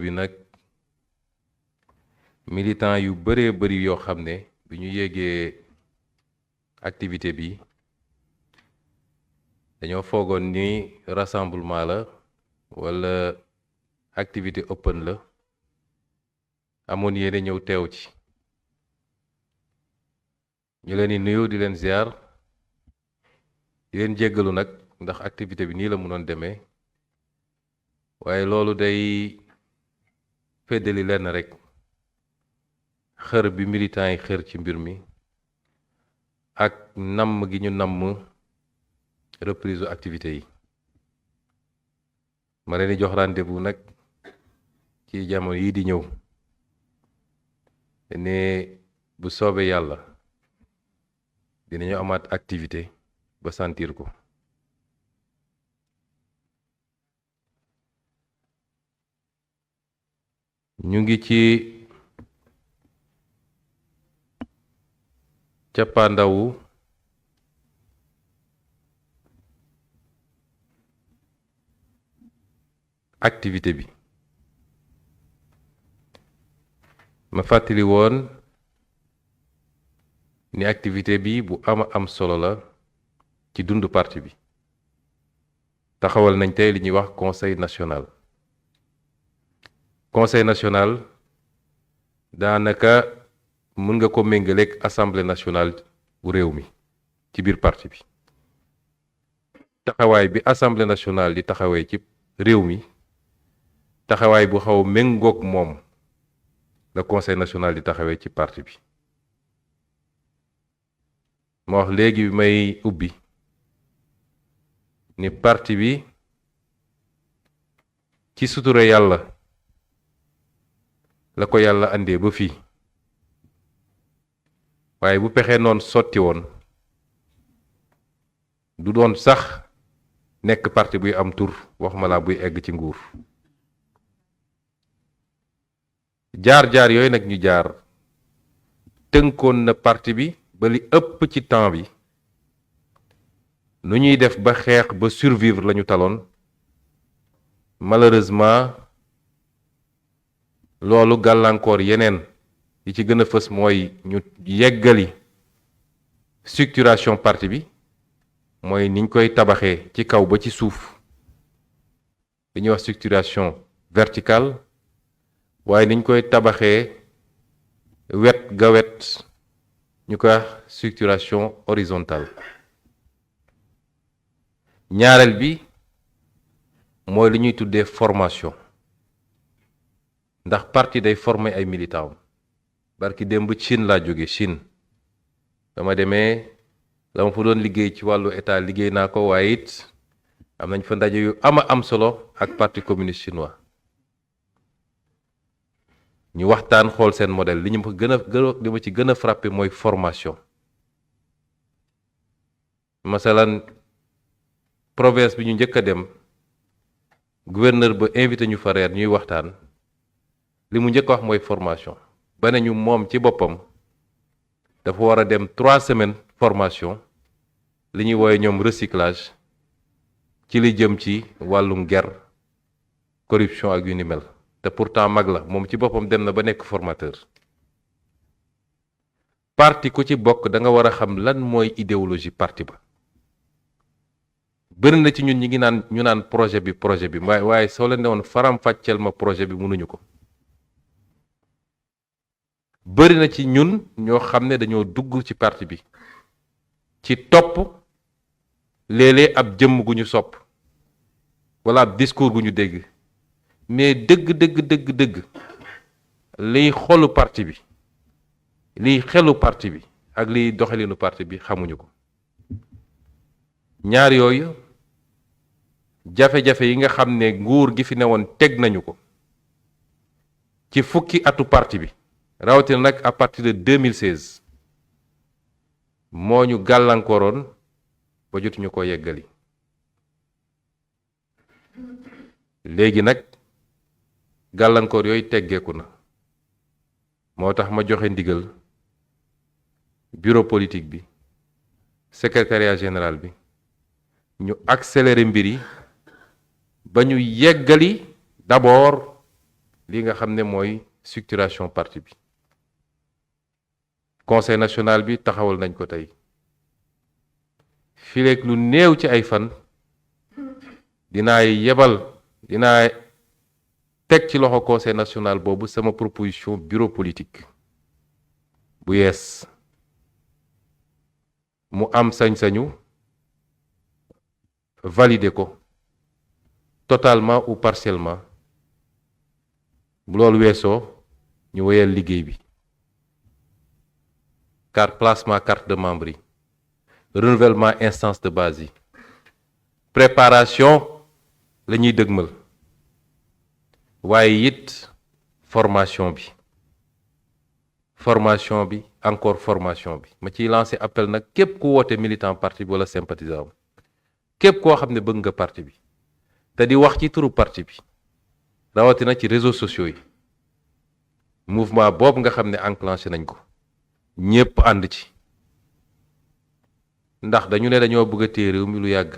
bi nag militant yu bëree bëri yoo xam ne bi ñu yéegee activité bi dañoo foogoon ni rassemblement la walla activité open la amoon yéene ñëw teew ci ñu leen di nuyu di leen ziar di leen jéggalu nag ndax activité bi nii la mënoon demee waaye loolu day feddali lenn rek xër bi militant yi xër ci mbir mi ak namm gi ñu namm reprise activité yi ma leen di jox rendez-vous nag ci jamono yii di ñëw ne bu soobee yàlla dinañu amaat activité ba sentir ko ñu ngi ci cappaandawu activité bi ma fàttali woon ni activité bi bu am solo la ci dundu parti bi taxawal nañ tey li ñuy wax conseil national daanaka mën nga ko méngaleeg assemblée nationale bu réew mi ci biir parti bi taxawaay bi assemblée nationale di taxawee ci réew mi taxawaay bu xaw méngoog moom la conseil national di taxawee ci parti bi ma wax léegi bi may ubbi ni parti bi ci sutura yàlla la ko yàlla andee ba fii waaye bu pexee noonu sotti woon du doon sax nekk parti buy am tur waxuma laa buy egg ci nguur jaar-jaar yooyu nag ñu jaar tënkoon na parti bi ba li ëpp ci temps bi nu ñuy def ba xeex ba survivre lañu taloon malheureusement loolu gàllankoor yeneen yi ci gën a fës mooy ñu yeggali structuration parti bi mooy niñ koy tabaxee ci kaw ba ci suuf li ñuy wax structuration verticale waaye niñ koy tabaxee wet ga wet ñu koy wax structuration horizontale ñaareel bi mooy li ñuy tuddee formation ndax parti day former ay militants barki démb Chine laa jóge Chine dama demee la ma fa doon liggéey ci wàllu état liggéey naa ko waaye it am nañ fa ndaje yu am solo ak parti communiste chinois ñu waxtaan xool seen modèle li ma ci gën a frappé mooy formation masalan province bi ñu njëkk a dem gouverneur ba invité ñu fa reer ñuy waxtaan li mu njëkk a wax mooy formation ba ne ñu moom ci boppam dafa war a dem 3 semaines formation li ñuy woowe ñoom recyclage ci li jëm ci wàllum guerre corruption ak yu ni mel te pourtant mag la moom ci boppam dem na ba nekk formateur parti ku ci bokk da nga war a xam lan mooy idéologie parti ba bëri na ci ñun ñi ngi naan projet bi waaye soo leen ne woon faram-fàcceel ma projet bi mënuñu ko bëri na ci ñun ñoo xam ne dañoo dugg ci parti bi ci topp léeg-léeg ab jëmm gu ñu sopp wala ab discours gu ñu dégg mais dëgg liy xolu parti bi liy xelu parti bi ak liy doxalinu parti bi xamuñu ko ñaar yooyu jafe-jafe yi nga xam ne nguur gi fi newoon teg nañu ko ci fukki atu parti bi rawatina nag à partir de 2016 moo ñu gàllankooroon ba jotuñu ko yeggali léegi nag gàllankoor yooyu teggeeku na moo tax ma joxe ndigal bureau politique bi secrétariat général bi ñu accélérer mbir yi ba ñu yeggali d'abord li nga xam ne mooy structuration parti bi conseil national bi taxawal nañ ko tey fileeg lu néew ci ay fan dinaa teg ci loxo conseil national boobu sama proposition bureau politique bu yees mu am sañ-sañu valider ko totalement ou partiellement bu loolu weesoo ñu wéyal liggéey bi placement carte de membre yi renouvellement instance de base yi préparation la ñuy dëgmal waaye it formation bi encore formation bi ma ciy lancé appel nag képp ku woote militant parti bi wala sympathisant képp koo xam ne bëgg nga parti bi te di wax ci turu parti bi rawatina ci réseaux sociaux yi mouvement boobu nga xam ne enclenché nañ ko ñépp ànd ci ndax dañu ne dañoo bëgg a téye réew mi lu yàgg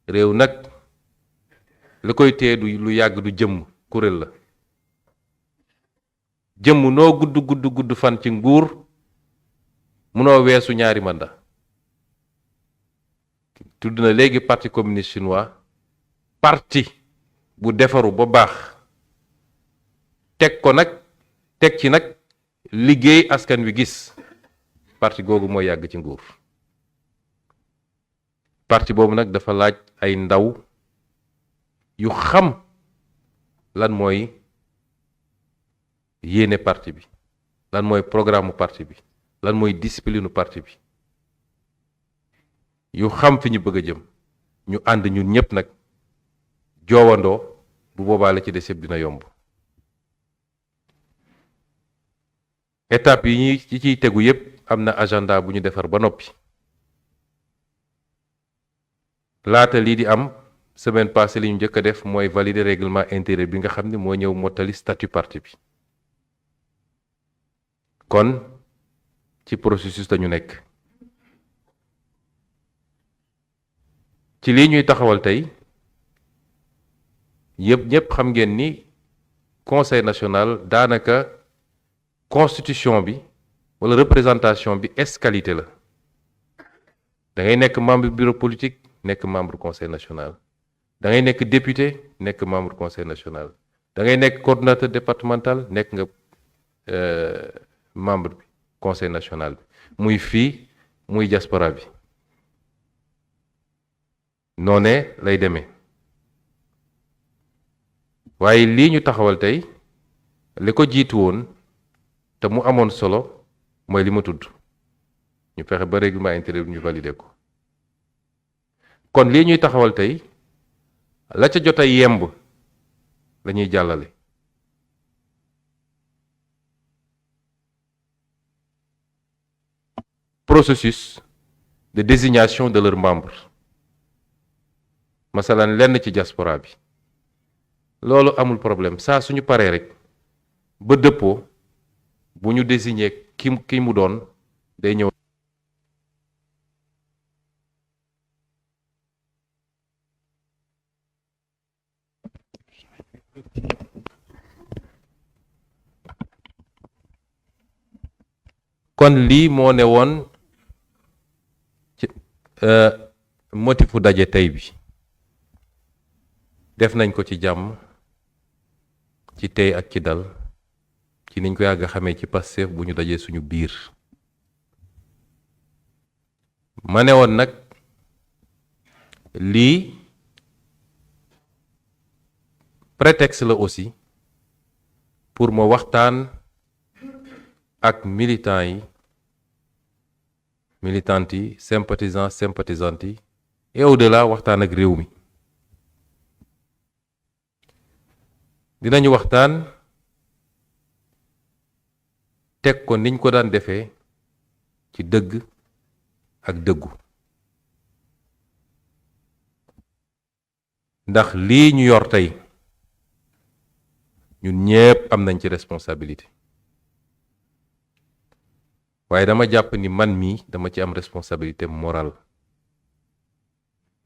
réew nag li koy téye du lu yàgg du jëmm kuréel la jëmm noo gudd fan ci nguur munoo weesu ñaari mandat tudd na léegi parti communiste chinois parti bu defaru ba baax teg ci nag liggéey askan wi gis parti googu mooy yàgg ci nguur parti boobu nag dafa laaj ay ndaw yu xam lan mooy yéene parti bi lan mooy programme parti bi lan mooy discipline parti bi yu xam fi ñu bëgg a jëm ñu ànd ñun ñëpp nag joowandoo bu boobaa la ci des yëpp dina yomb étape yi ciy tegu yëpp am na agenda bu ñu defar ba noppi laata lii di am semaine passée li ñu njëkk a def mooy valider règlement intérieur bi nga xam ne moo ñëw mottali statut parti bi kon ci processus dañu nekk ci lii ñuy taxawal tey ñëpp xam ngeen ni conseil national daanaka constitution bi wala représentation bi escalité la da ngay nekk membre bureau politique nekk membre conseil national da ngay nekk député nekk membre conseil national da ngay nekk coordonnateur départemental nekk nga membre bi conseil national bi muy fii muy diaspora bi noonee lay demee waaye lii ñu taxawal tey li ko jiitu woon te mu amoon solo mooy li ma tudd ñu fexe ba règlement intérieur bi ñu valider ko kon lii ñuy taxawal tey la ca jot a yemb la ñuy jàllale processus de désignation de leurs membres masalan lenn ci diaspora bi loolu amul problème saa suñu paree rek ba dëppoo bu ñu désigner ki mu doon day ñëw kon lii moo ne woon ci motifu daje tey bi def nañ ko ci jàmm ci tey ak ci dal ci niñ ko yàgg xamee ci Pastef bu ñu dajee suñu biir ma ne woon nag lii prétexte la aussi pour ma waxtaan ak militants yi sympathisantes yi et au-delà waxtaan ak réew mi dinañu waxtaan teg ko niñ ko daan defee ci dëgg ak dëggu ndax lii ñu yor tey ñun ñépp am nañ ci responsabilité waaye dama jàpp ni man mii dama ci am responsabilité morale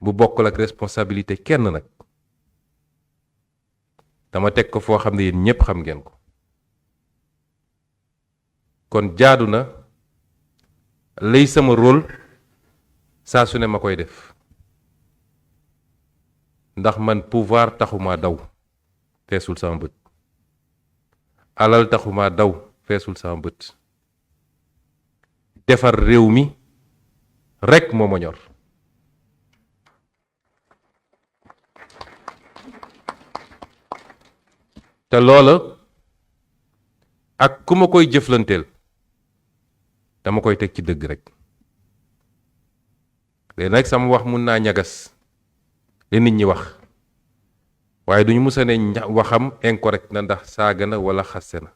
bu bokkul ak responsabilité kenn nag dama teg ko foo xam ne yéen ñépp xam ngeen ko kon jaadu na lay sama rôle saa su ne ma koy def ndax man pouvoir taxuma daw feesul sama bët alal taxuma daw feesul sama bët defar réew mi rekk moo ma ñor te loola ak ku ma koy jëflanteel dama koy teg ci dëgg rekk léegi nag sama wax mun naa ñagas li nit ñi wax waaye duñu musa ne waxam incorrect na ndax saaga na walla xaste na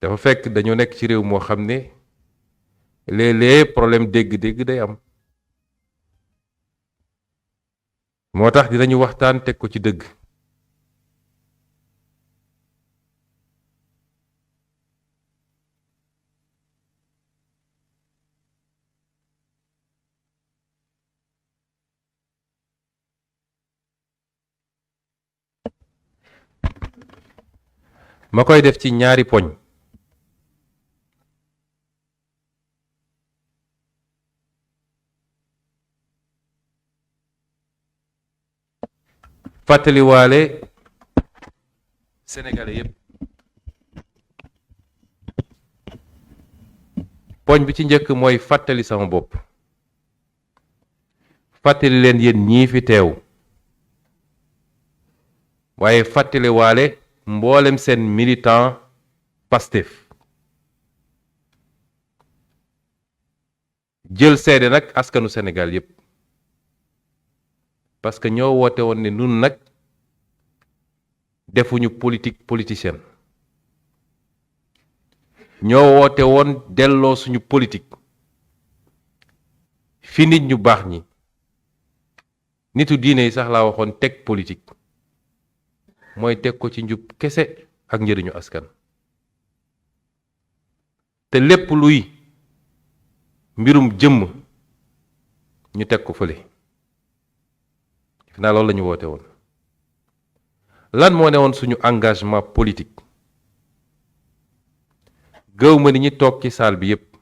dafa fekk dañoo nekk ci réew moo xam ne léeg-léeg problème dégg-dégg day am moo tax dinañu waxtaan teg ko ci dëgg ma koy def ci ñaari poñ fàttaliwaale Sénégalais yépp poñ bi ci njëkk mooy fàttali sama bopp fàttali leen yéen ñii fi teew waaye fàttaliwaale mboolem seen militant Pastef jël seede nag askanu Sénégal yépp parce que ñoo woote woon ne nun nag defuñu politique politicienne ñoo woote woon delloo suñu politique fi nit ñu baax ñi nitu diine yi sax laa waxoon teg politique mooy teg ko ci njub kese ak njëriñu askan te lépp luy mbirum jëmm ñu teg ko fële fi naa loolu la ñu woote woon lan moo ne woon suñu engagement politique gëw ma ni ñi toog ci salle bi yépp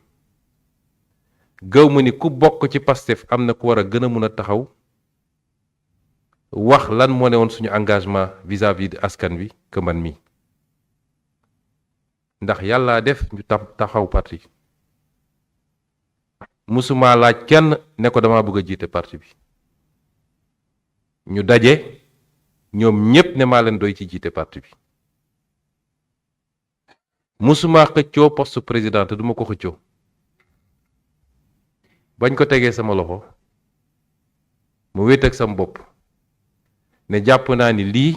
gëw ma ni ku bokk ci Pastef am na ku war a gën a mun a taxaw wax lan moo ne woon suñu engagement vis-à-vis de askan wi que man mi ndax yàlla def ñu taxaw parti musuma laaj kenn ne ko dama bëgg a jiite parti bi ñu daje ñoom ñépp ne maa leen doy ci jiite parti bi musuma xëccoo poste président te duma ko xëccoo bañ ko tegee sama loxo mu wéet ak sama bopp ne jàpp naa ni lii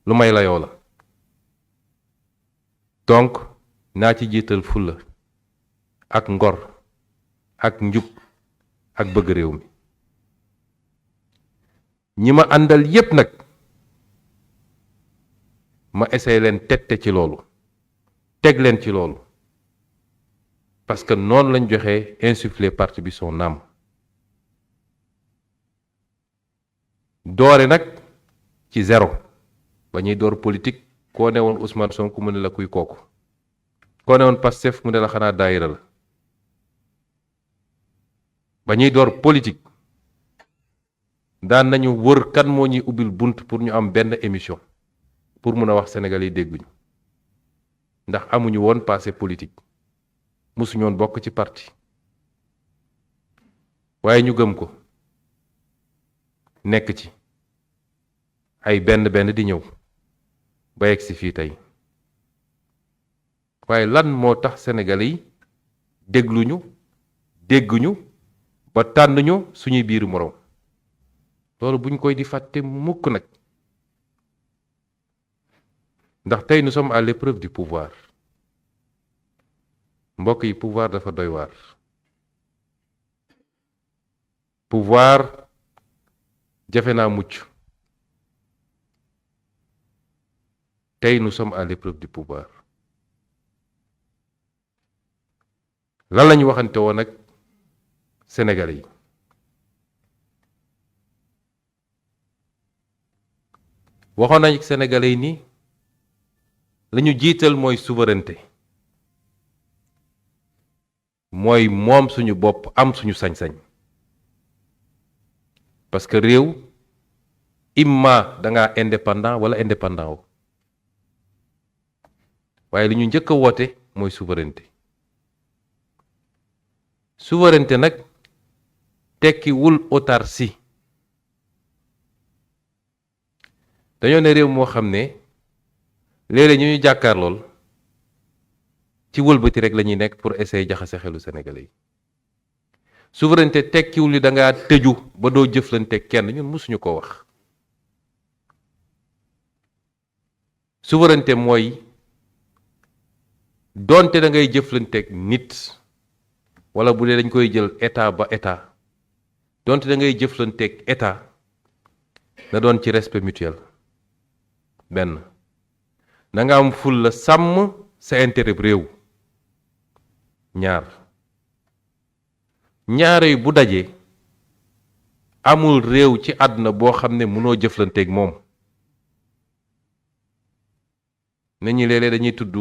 lu may layoo la donc naa ci jiital fulla ak ngor ak njub ak bëgg réew mi ñi ma àndal yépp nag ma essayé leen tette ci loolu teg leen ci loolu parce que noonu lañ joxe insuffler parti bi son âme doore nag ci zéro ba ñuy door politique koo ne woon Ousmane Sonko mu ne la kuy kooku koo ne woon Pastef mu ne la xanaa daayira la ba ñuy door politique daan nañu wër kan moo ñuy ubbil bunt pour ñu am benn émission pour mun a wax Sénégal yi dégguñu ndax amuñu woon passé politique musuñu woon bokk ci parti waaye ñu gëm ko nekk ci ay benn benn di ñëw ba yegg si fii tey waaye lan moo tax Sénégalais yi dégluñu dégguñu ba tànn ñu suñuy biiru moroom loolu buñ koy di fàtte mukk nag ndax tey nous sommes à l'épreuve du pouvoir mbokk yi pouvoir dafa doy waar pouvoir jafe naa mucc tey nous sommes à l'épreuve du pouvoir lan lañu waxante woon ak Sénégalais yi waxoon nañ Sénégalais yi ni la ñu jiital mooy souveraineté mooy moom suñu bopp am suñu sañ-sañ parce que réew imma da ngaa indépendant wala indépendant wu waaye li ñu njëkk a woote mooy souveraineté souveraineté nag tekkiwul autarcie dañoo ne réew moo xam ne léeg-léeg ñu jàkkaar lool ci wëlbati rek la ñuy nekk pour essayer jaxase xelu Sénégalais yi souveraineté tekkiwul ni da ngaa tëju ba doo jëflante kenn ñun mësuñu ko wax souveraineté mooy doonte da ngay jëflanteeg nit wala bu dee dañ koy jël état ba état doonte da ngay jëflanteeg état na doon ci respect mutuel benn na nga am ful la sàmm sa intérêt réew ñaar yi bu dajee amul réew ci àdduna boo xam ne mënoo jëflanteeg moom nit ñi léeg-léeg dañuy tudd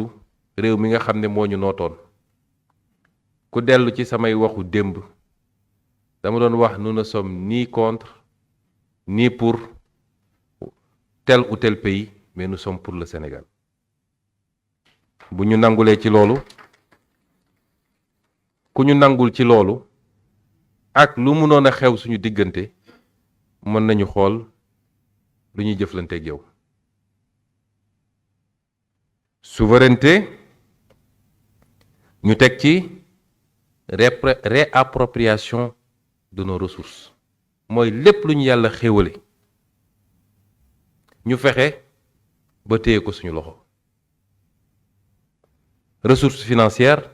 réew mi nga xam ne moo ñu nootoon ku dellu ci samay waxu démb dama doon wax nous ne sommes ni contre ni pour tel ou tel pays mais nous sommes pour le Sénégal bu ñu nangulee ci loolu ku ñu nangul ci loolu ak lu mënoon a xew suñu diggante mën nañu xool lu ñuy jëflanteeg yow souveraineté ñu teg ci réappropriation de nos ressources mooy lépp lu ñu yàlla xéewale ñu fexe ba téye ko suñu loxo ressources financières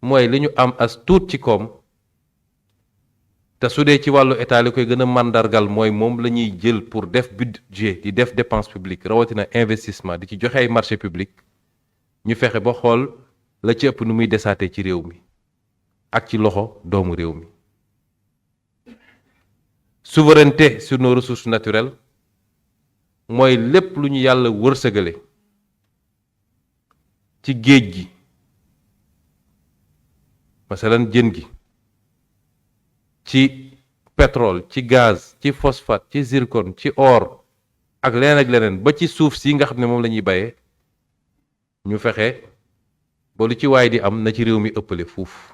mooy li ñu am as tuut ci koom te su dee ci wàllu état li koy gën a màndargal mooy moom la ñuy jël pour def budget di def dépense publique rawatina investissement di ci joxe ay marché public ñu fexe ba xool la ci ëpp nu muy desaatee ci réew mi ak ci loxo doomu réew mi souveraineté sur nos ressources naturelles mooy lépp lu ñu yàlla wërsëgale ci géej gi masalan jën gi ci pétrole ci gaz ci phosphate ci zircon ci or ak leneen ba ci suuf si nga xam ne moom la ñuy bayee ñu fexe ba lu ci waay di am na ci réew mi ëppale fuuf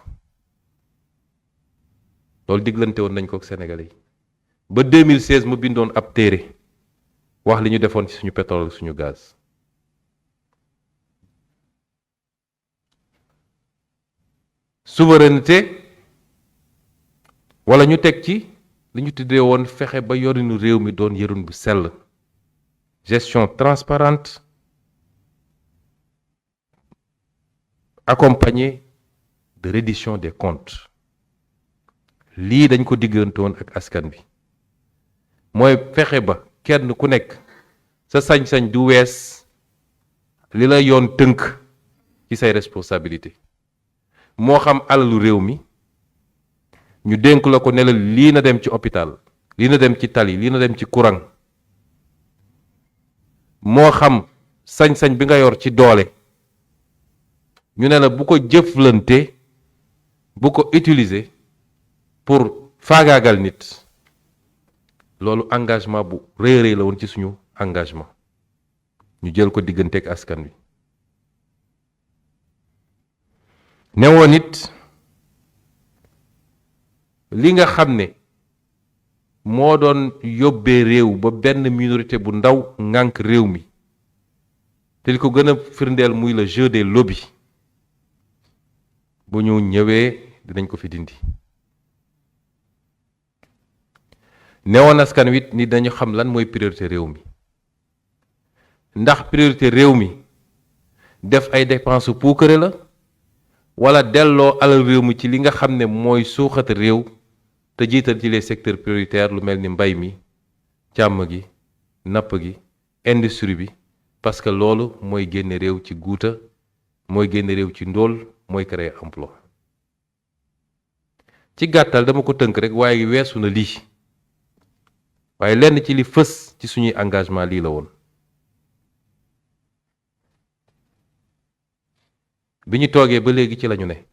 loolu diglante woon nañ ko ak Sénégalais yi ba 2016 ma bindoon ab téere wax li ñu defoon ci suñu pétrole ak suñu gaz souveraineté wala ñu teg ci li ñu tuddee woon fexe ba yorinu réew mi doon yorinu bu sell gestion transparente accompagnée de reddition des comptes lii dañ ko diggantoon ak askan bi mooy fexe ba kenn ku nekk sa sañ-sañ du wees li la yoon tënk ci say responsabilité moo xam alalu réew mi ñu dénk la ko ne la lii na dem ci hôpital lii na dem ci tali lii na dem ci courant moo xam sañ-sañ bi nga yor ci doole ñu ne la bu ko jëflante bu ko utiliser pour faagaagal nit loolu engagement bu rëy la woon ci suñu engagement ñu jël ko digganteeg askan wi newoon it li nga xam ne moo doon yóbbee réew ba benn minorité bu ndaw ŋànk réew mi te li ko gën a firndeel muy le jeu des lobbies bu ñu ñëwee dinañ ko fi dindi newoon askan wi ni dañu xam lan mooy priorité réew mi ndax priorité réew mi def ay dépenses puukare la wala delloo alal réew mi ci li nga xam ne mooy suuxat réew te jiital ci les secteurs prioritaires lu mel ni mbay mi càmm gi napp gi industrie bi parce que loolu mooy génne réew ci guuta mooy génne réew ci ndóol mooy créer emploi ci gàttal dama ko tënk rek waaye weesu na lii waaye lenn ci li fës ci suñuy engagement lii la woon. bi ñu toogee ba léegi ci lañu ne.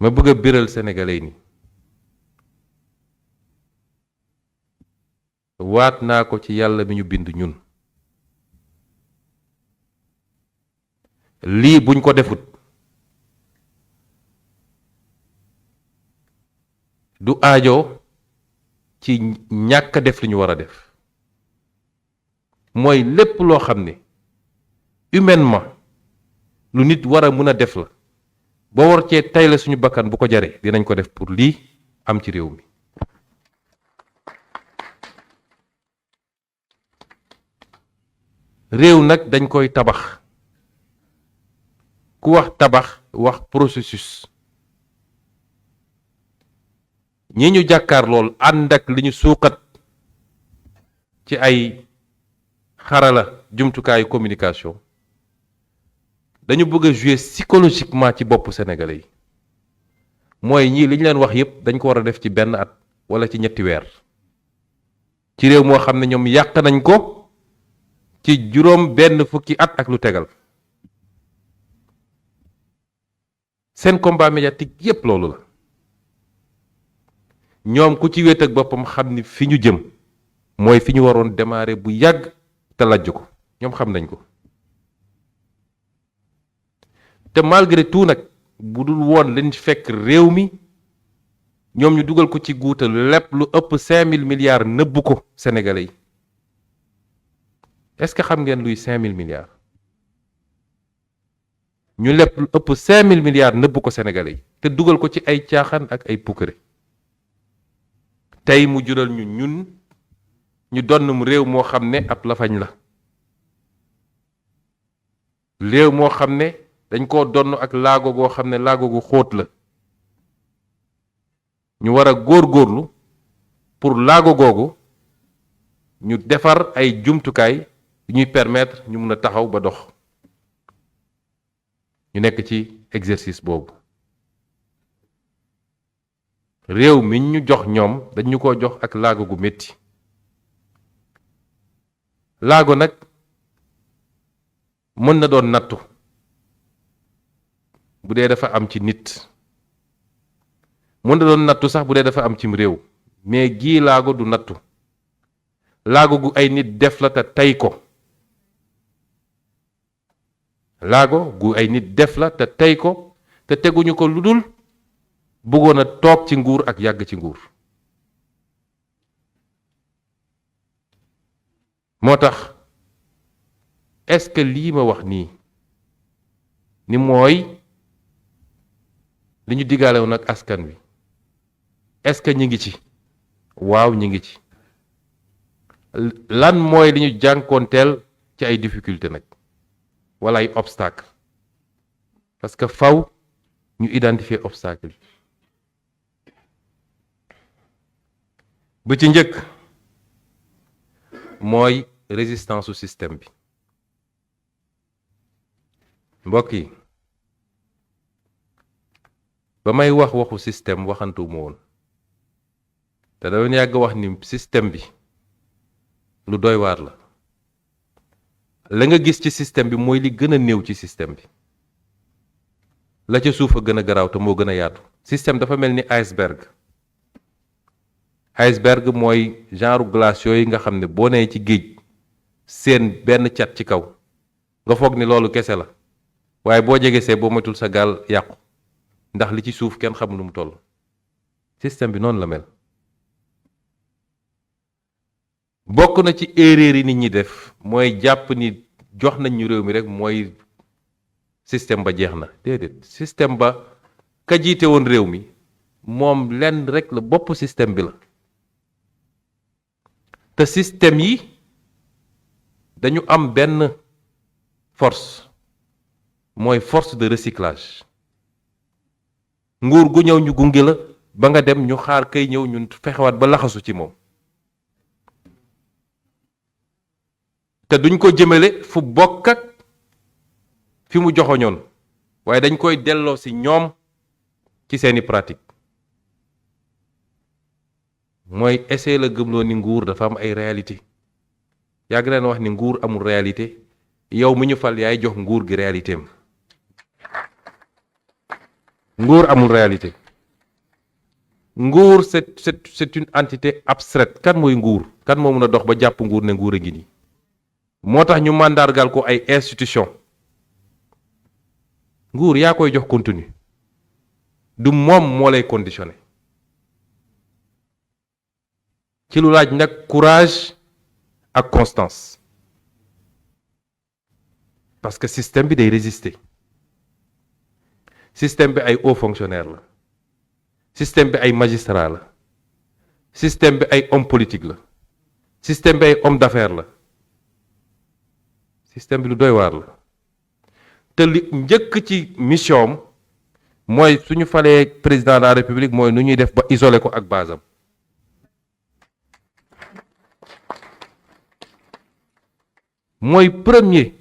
ma bëgg a biral sénégalais ni waat naa ko ci yàlla mi ñu bind ñun lii buñ ko defut du aajo ci ñàkk def li ñu war a def mooy lépp loo xam ne humainement lu nit war a mën a def la boo war cee tay la suñu bakkan bu ko jaree dinañ ko def pour lii am ci réew mi. réew nag dañ koy tabax ku wax tabax wax processus ñi ñu jàkkaar lool ànd ak li ñu suuqat ci ay xarala jumtukaayu communication dañu bëgg a jouer psychologiquement ci bopp sénégalais yi mooy ñii li ñu leen wax yépp dañ ko war a def ci benn at wala ci ñetti weer ci réew moo xam ne ñoom yàq nañ ko ci juróom benn fukki at ak lu tegal seen combat médiatique yépp loolu la ñoom ku ci wéet ak boppam xam ni fi ñu jëm mooy fi ñu waroon démarrer bu yàgg te lajj ko ñoom xam nañ ko te malgré tout nag bu dul woon lañ fekk réew mi ñoom ñu dugal ko ci guutal lépp lu ëpp 5000 milliards nëbbu ko sénégalais yi est-ce que xam ngeen luy 5000 milliards ñu lépp lu ëpp 5000 milliards nëbbu ko sénégalais yi te dugal ko ci ay caaxaan ak ay pukkare tey mu jural ñun ñu donnum réew moo xam ne ab lafañ la réew moo xam ne dañ koo donn ak laago goo xam ne laago gu xóot la ñu war a góorgóorlu pour laago googu ñu defar ay jumtukaay yu ñuy permettre ñu mun a taxaw ba dox ñu nekk ci exercice boobu réew mi ñu jox ñoom dañu ko jox ak laago gu metti laago nag mën na doon nattu bu dee dafa am ci nit mën na doon nattu sax bu dee dafa am cim réew mais gii laago du nattu laago gu ay nit def la te tey ko laago gu ay nit def la te tey ko te teguñu ko lu dul bëggoon a toog ci nguur ak yàgg ci nguur moo tax est-ce que lii ma wax nii ni mooy li ñu diggaale woon ak askan wi est-ce que ñi ngi ci waaw ñi ngi ci lan mooy li ñu jànkoonteel ci ay difficulté nag wala ay obstacle parce que faw ñu identifier obstacle yi bu ci njëkk mooy résistance au système bi mbokk yi ba may wax waxu système waxantuwuma woon te da doon yàgg wax ni système bi lu doy waar la nga gis ci système bi mooy li gën a néew ci système bi la ca suuf a gën a garaaw te moo gën a yaatu système dafa mel ni iceberg mooy genre glace yooyu nga xam ne boo nee ci géej seen benn cat ci kaw nga foog ni loolu kese la waaye boo jegesee boo matul sa gaal yàqu ndax li ci suuf kenn xamul nu mu toll système bi noonu la mel bokk na ci erreur yi nit ñi def mooy jàpp ni jox nañ ñu réew mi rek mooy système ba jeex na déedéet système ba ka jiite woon réew mi moom lenn rek la bopp système bi la te système yi dañu am benn force mooy force de recyclage nguur gu ñëw ñu gunge la ba nga dem ñu xaar kay ñëw ñun fexewaat ba laxasu ci moom te duñ ko jëmale fu bokk ak fi mu joxoñoon waaye dañ koy delloo ci ñoom ci seeni pratique mooy essayer la gëmloo ni nguur dafa am ay réalité yàgg leen wax ni nguur amul réalité yow mi ñu fal yaay jox nguur gi réalité am nguur amul réalité nguur c'est une entité abstraite kan mooy nguur kan moo mën a dox ba jàpp nguur ne nguur a ngi nii moo tax ñu màndargal ko ay institution nguur yaa koy jox contenu du moom moo lay conditionné ci lu laaj nag courage ak constance parce que système bi day résister système bi ay hauts fonctionnaires la système bi ay magistrats la système bi ay homme politique la système bi ay homme d'affaires la système bi lu doy waar la te li njëkk ci mission mooy suñu falee président de la république mooy nu ñuy def ba isoler ko ak basam mooy premier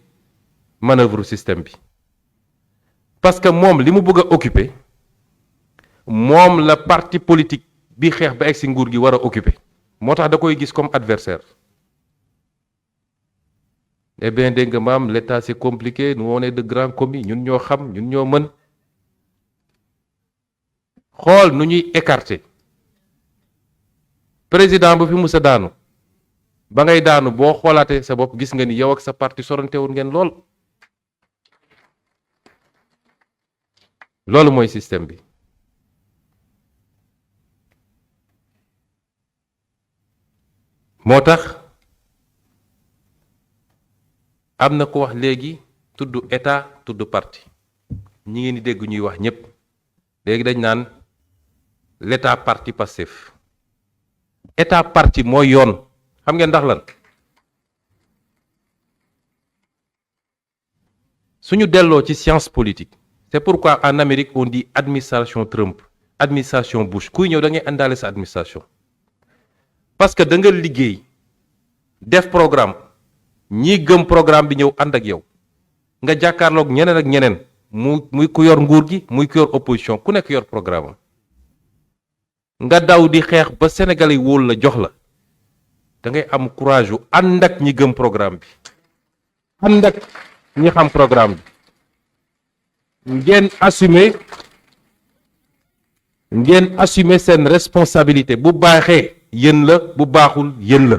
manœuvre système bi parce que moom li mu bëgg a occuper moom la parti politique bi xeex ba egg si nguur gi war a occuper moo tax da koy gis comme adversaire eh bien dégg nga maam l'état c'est compliqué nous on est de grands commis ñun ñoo xam ñun ñoo mën xool nu ñuy écarter président bu fi musa daanu ba ngay daanu boo xoolaatee sa bopp gis nga ni yow ak sa parti sorantewul ngeen lool loolu mooy système bi moo tax am na ko wax léegi tudd état tudd parti ñi ngeen di dégg ñuy wax ñépp léegi dañ naan l'état parti Pastef état parti mooy yoon xam ngeen ndax lan suñu delloo ci science politique c'est pourquoi en Amérique on dit administration Trump administration Bush kuy ñëw da ngay àndaale sa administration parce que da nga liggéey def programme ñi gëm programme bi ñëw ànd ak yow nga jàkkaarloog ñeneen ak ñeneen muy ku yor nguur gi muy ku yor opposition ku nekk yor programme am nga daw di xeex ba Sénégalais yi wóolu la jox la da ngay am courage yu ànd ak ñi gëm programme bi ànd ak ñi xam programme bi ngeen assumer seen responsabilité bu baaxee yéen la bu baaxul yéen la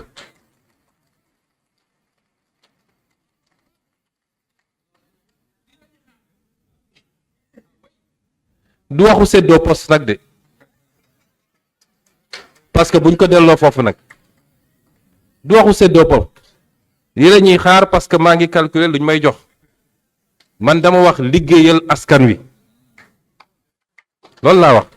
du waxu seddoo poste nag de parce que buñ ko delloo foofu nag du waxu seddoo poste yi la ñuy xaar parce que maa ngi calculer luñ may jox man dama wax liggéeyal askan wi loolu laa wax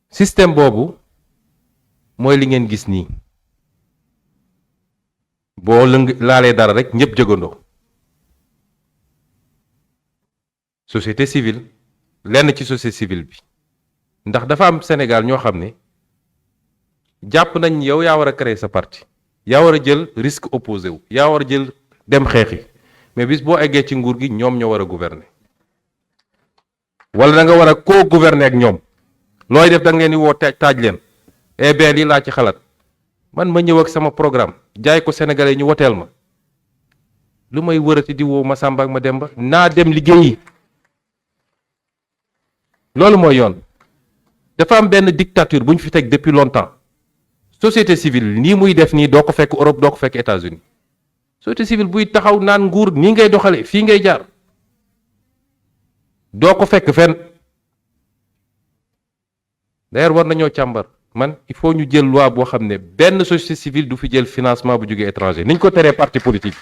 système boobu mooy li ngeen gis nii boo laalee dara rek ñëpp jógandoo société civile lenn ci société civile bi ndax dafa am Sénégal ñoo xam ne jàpp nañ yow yaa war a créer sa parti yaa war a jël risque opposé wu yaa war a jël dem xeexi mais bis boo eggee ci nguur gi ñoom ñoo war a gouverner wala da nga war a co-gouverner ak ñoom looy def da ngeen di woo taaj leen eh bien lii laa ci xalaat man ma ñëw ak sama programme jaay ko Sénégalais ñu woteel ma lu may wërati di woo Masamba ak ma Demba naa dem liggéeyi loolu mooy yoon dafa am benn dictature bu ñu fi teg depuis longtemps société civile nii muy def nii doo ko fekk Europe doo ko fekk États-Unis société civile buy taxaw naan nguur nii ngay doxale fii ngay jaar doo ko fekk fenn d'ailleurs war nañoo càmbar man il faut ñu jël loi boo xam ne benn société civile du fi jël financement bu jógee étranger niñ ko teree parti politique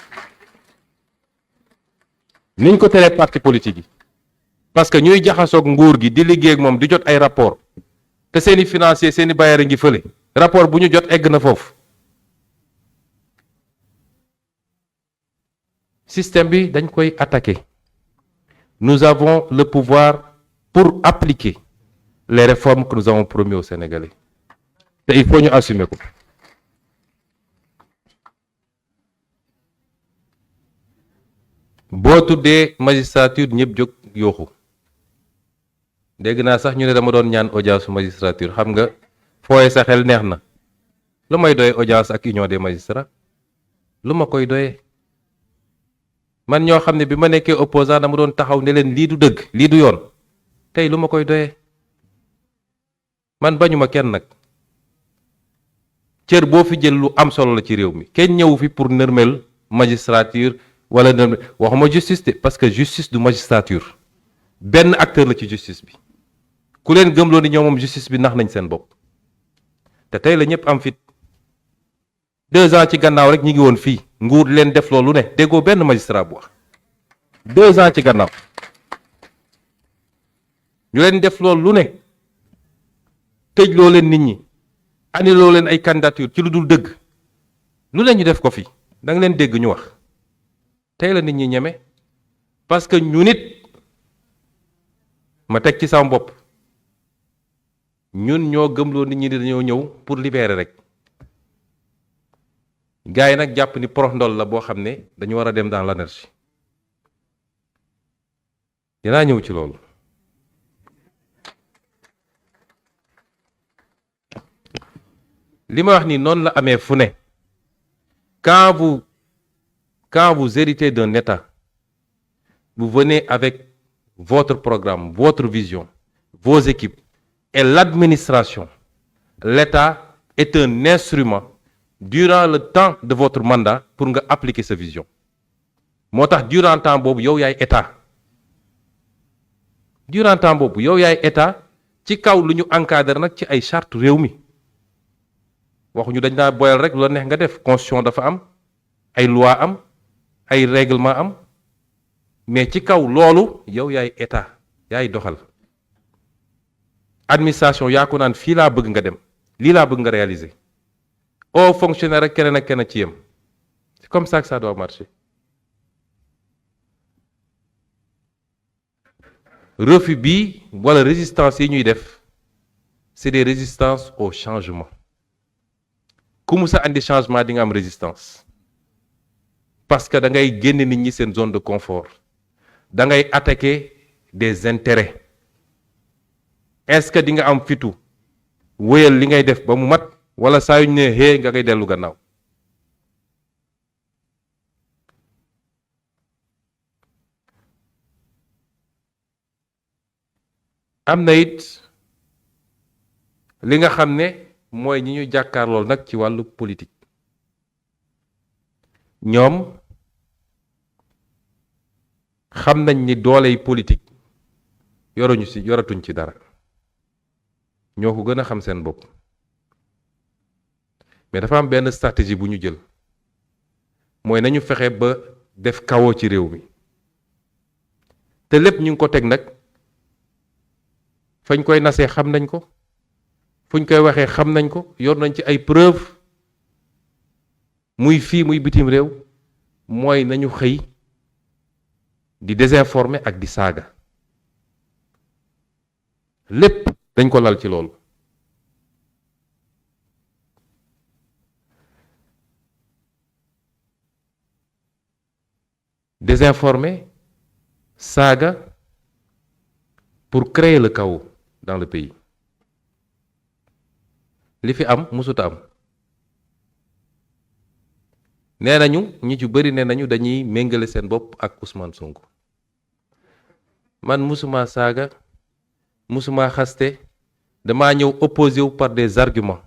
niñ ko teree parti politique yi parce que ñuy jaxasoog nguur gi di liggéey ak moom di jot ay rapport te seeni financier seeni bailleur ngi fële rapport bu ñu jot egg na foofu système bi dañ koy attaquer nous avons le pouvoir pour appliquer les réformes que nous avons promis aux Sénégalais te il faut ñu assumer ko boo tuddee magistrature ñëpp jóg yooxu dégg naa sax ñu ne dama doon ñaan audience su magistrature xam nga fooye sa xel neex na lu may doye audience ak union des magistrats lu ma koy doyee man ñoo xam ne bi ma nekkee opposant dama doon taxaw ne leen lii du dëgg lii du yoon tey lu ma koy doyee man bañuma kenn nag cër boo fi jël lu am solo la ci réew mi kenn ñëwu fi pour nërmel magistrature wala nërmel waxuma justice de parce que justice du magistrature benn acteur la ci justice bi ku leen gëmloo ni ñoom moom justice bi nax nañ seen bopp te tey la ñëpp am fit 2 ans ci gannaaw rek ñi ngi woon fii nguur leen def loolu ne déggoo benn magistrat bu wax 2 ans ci gannaaw ñu leen def loolu lu ne tëj loo leen nit ñi annuloo leen ay candidature ci lu dul dëgg lu leen ñu def ko fi da nga leen dégg ñu wax tey la nit ñi ñeme parce que ñu nit ma teg ci sama bopp ñun ñoo gëmloo nit ñi di dañoo ñëw pour libérer rek gars yi nag jàpp ni porox ndol la boo xam ne dañu war a dem dans l'anarchie dinaa ñëw ci loolu li ma wax ni noonu la amee fu ne quand vous héritez d'un État vous venez avec votre programme votre vision vos équipes et l'administration l'État est un instrument durant le temps de votre mandat pour nga appliquer sa vision moo tax durant temps boobu yow yaay état durant temps boobu yow yaay état ci kaw lu ñu encadré nag ci ay charte réew mi waxuñu dañ naa boyal rek lu la neex nga def constitution dafa am ay loi am ay règlement am mais ci kaw loolu yow yaay état yaay doxal administration yaa ko naan fii laa bëgg nga dem lii laa bëgg nga réaliser au fonctionnaire rek keneen ak keneen ci yem c'est comme ça que ça doit marcher refus bi wala résistance yi ñuy def c'est des résistances au changement ku mu sa andi changement di nga am résistance parce que da ngay génn nit ñi seen zone de confort da ngay attaquer des intérêts est-ce que di nga am fitu wéyal li ngay def ba mu mat wala saa yu ñu ne hee nga koy dellu gannaaw am na it li nga xam ne mooy ñi ñu jàkkaarlool nag ci wàllu politique ñoom xam nañ ni dooley politique yoratuñ ci dara ñoo ko gën a xam seen bopp mais dafa am benn stratégie bu ñu jël mooy nañu fexe ba def chaos ci réew mi te lépp ñu ngi ko teg nag fañ koy nasee xam nañ ko fuñ koy waxee xam nañ ko yor nañ ci ay preuve muy fii muy bitim réew mooy nañu xëy di désinformer ak di saaga lépp dañ ko lal ci loolu désinformer saaga pour créer le chaos dans le pays li fi am musuta am nee nañu ñi ci bëri nee nañu dañuy méngale seen bopp ak Ousmane Sonko man musuma saaga musuma xaste damaa ñëw opposé wu par des arguments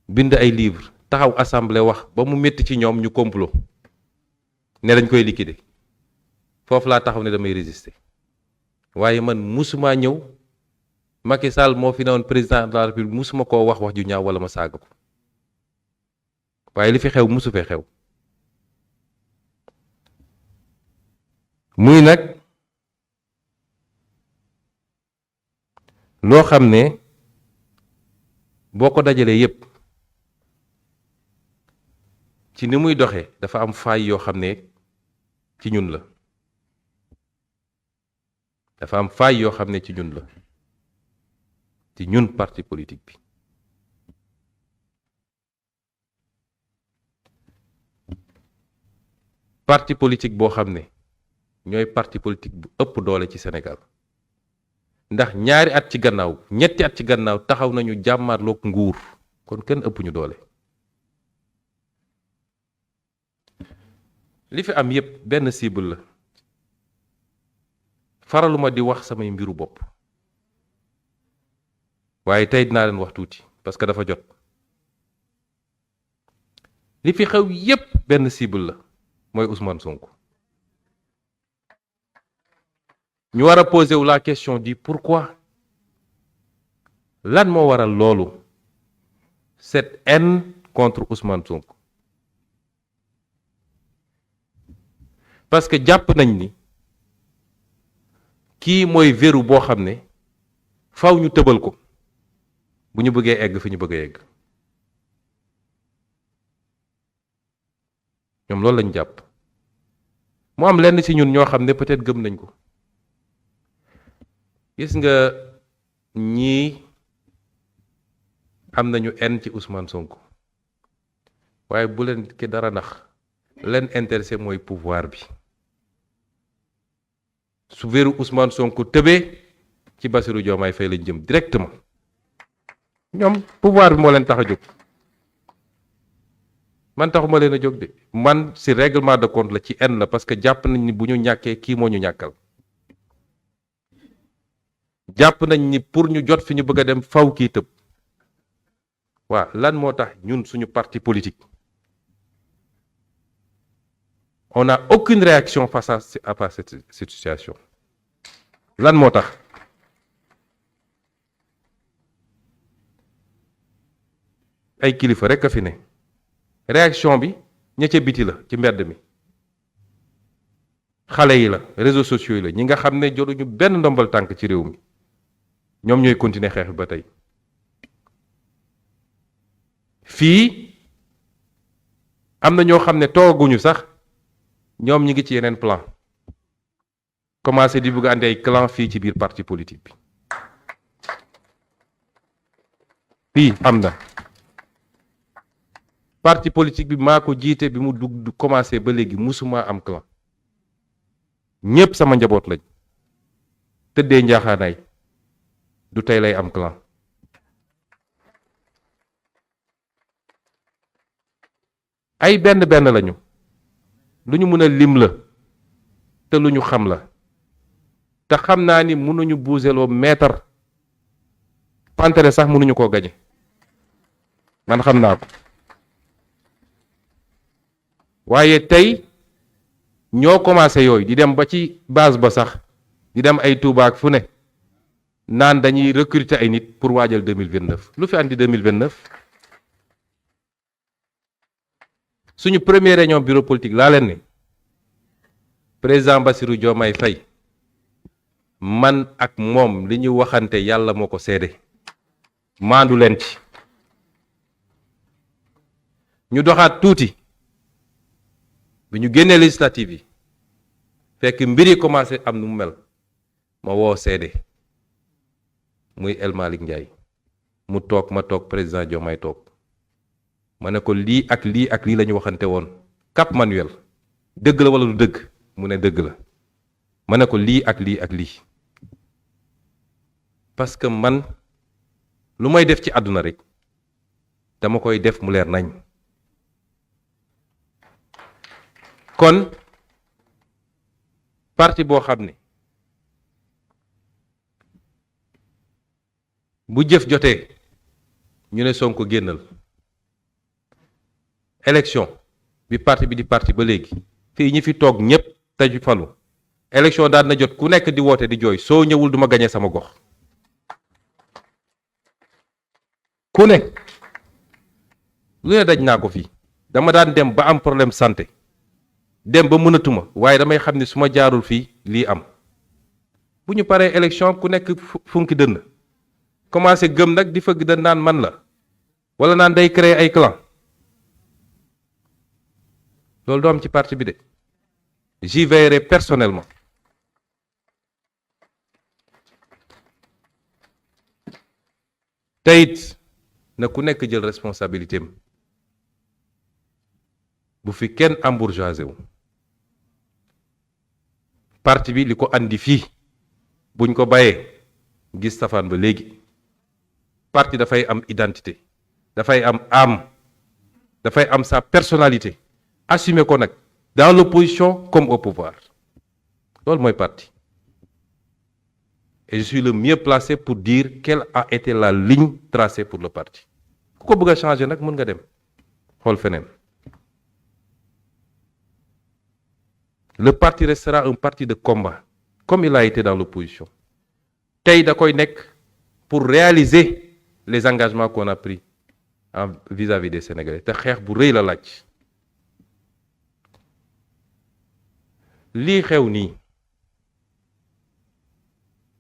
bind ay livres taxaw assemblée wax ba mu métti ci ñoom ñu complot ne dañ koy liquider foofu laa taxaw ne damay résister waaye man musuma ñëw Macky Sall moo fi newoon président de la République musuma koo wax ju ñaaw wala ma saaga ko waaye li fi xew musu fee xew muy nag loo xam ne boo ko dajalee yépp ci ni muy doxee dafa am faay yoo xam ne ci ñun la dafa am faay yoo xam ne ci ñun la ci ñun parti politique bi parti politique boo xam ne ñooy parti politique bu ëpp doole ci Sénégal ndax ñaari at ci gannaaw ñetti at ci gannaaw taxaw nañu jàmmarloog nguur kon kenn ëpp ñu doole. li fi am yépp benn cible la faraluma di wax samay mbiru bopp waaye tey dinaa leen wax tuuti parce que dafa jot. li fi xew yépp benn cible la mooy Ousmane Sonko. ñu war a poser wu la question du pourquoi lan moo waral loolu cette haine contre Ousmane Sonko parce que jàpp nañ ni kii mooy verrou boo xam ne faw ñu tëbal ko bu ñu bëggee egg fi ñu bëgg a egg ñoom loolu lañ jàpp mu am lenn ci ñun ñoo xam ne peut-être gëm nañ ko. gis nga ñii am nañu haine ci Ousmane Sonko waaye bu leen ki dara nax leen intéressé mooy pouvoir bi su veru Ousmane Sonko tëbee ci Bassirou Diomaye Faye lañ jëm directement ñoom pouvoir bi moo leen tax a jóg man taxuma leen a jóg de man ci règlement de compte la ci haine la parce que jàpp nañ ni bu ñu ñàkkee kii moo ñu ñàkkal. jàpp nañ ni pour ñu jot fi ñu bëgg a dem faw kii tëb waa lan moo tax ñun suñu parti politique on n'a aucune réaction face à cette situation lan moo tax ay kilifa rekk a fi ne réaction bi ña ca biti la ci mbedd mi xale yi la réseaux sociaux yi la ñi nga xam ne joluñu benn ndombal tànk ci réew mi ñoom ñooy continuer xeex bi ba tey fii am na ñoo xam ne tooguñu sax ñoom ñi ngi ci yeneen plan commencé di bëgg andi ay clan fii ci biir parti politique bi fii am na parti politique bi maa ko jiite bi mu dugg commencé ba léegi musuma am clan ñépp sama njaboot lañ tëddee njaaxaanaay du tey lay am clan ay benn benn lañu lu ñu mën a lim la te lu ñu xam la te xam naa ni mënuñu buuseloo meetar pantere sax mënuñu koo gañe man xam naa ko waaye tey ñoo commencé yooyu di dem ba ci base ba sax di dem ay Touba ak fu ne naan dañuy recruter ay nit pour waajal 2029 lu fi andi 2029 suñu première réunion bureau politique laa leen ni président Bassirou Diomaye Faye man ak moom li ñu waxante yàlla moo ko seede maandu leen ci ñu doxaat tuuti bi ñu génnee législative yi fekk mbir yi commencé am nu mu mel ma woo seede muy El Malick Ndiaye mu toog ma toog président Diomaye toog ma ne ko lii ak lii ak lii la ñu waxante woon Cap Manuel dëgg la wala du dëgg mu ne dëgg la ma ne ko lii ak lii ak lii parce que man lu may def ci àdduna rek dama koy def mu leer nañ kon parti boo xam ne bu jëf jotee ñu ne Sonko génnal élection bi parti bi di parti ba léegi fii ñi fi toog ñépp te falu élection daan na jot ku nekk di woote di jooy soo ñëwul duma gañe sama gox ku ne lu ne daj naa ko fii dama daan dem ba am problème santé dem ba mënatuma waaye damay xam ne su ma jaarul fii lii am bu ñu paree élection ku nekk funki dënn commencé gëm nag di fëgg da naan man la wala naan day créer ay clan loolu doo am ci parti bi de j'y veillerai personnellement teyit na ku nekk jël responsabilité am bu fi kenn embourgeoisé wu parti bi li ko andi fii buñ ko bàyyee gis safaan ba léegi. Parti dafay am identité dafay am âme dafay am sa personnalité assumer ko nag dans l'opposition comme au pouvoir loolu mooy parti. Et je suis le mieux placé pour dire quelle a été la ligne tracée pour le parti ku ko bëgg a changer nag mën nga dem xool feneen. Le parti restera un parti de combat comme il a été dans l'opposition tey da koy nekk pour réaliser les engagements qu'on a pris vis-à-vis des Sénégalais te xeex bu rëy la laaj. lii xew nii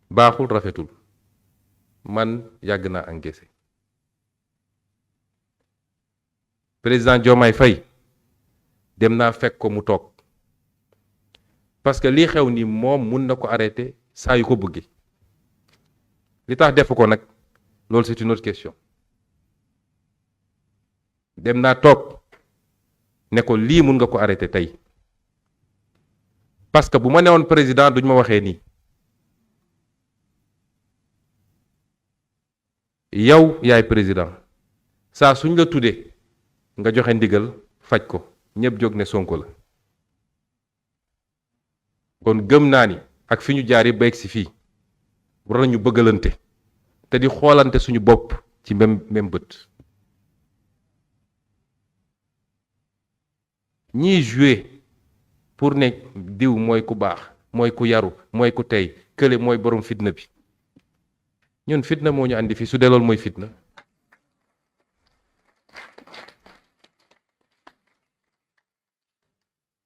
baaxul rafetul man yàgg naa encaissé. Président Diomaye Faye dem naa fekk ko mu toog parce que lii xew nii moom mun na ko arrêter saa yu ko bëggee li tax def ko nag loolu c'est une autre question. dem naa toog ne ko lii mun nga ko arrêter tey parce que bu ma newoon président duñ ma waxee nii. yow yaay président saa suñ la tuddee nga joxe ndigal faj ko ñëpp jóg ne Sonko la kon gëm naa ni ak fi ñu jaar yi ba egg si fii war nañu bëggalante te di xoolante suñu bopp ci même bët. ñiy jouer pour ne diw mooy ku baax mooy ku yaru mooy ku tey kële mooy borom fitna bi ñun fitna moo ñu andi fii su dee loolu mooy fitna.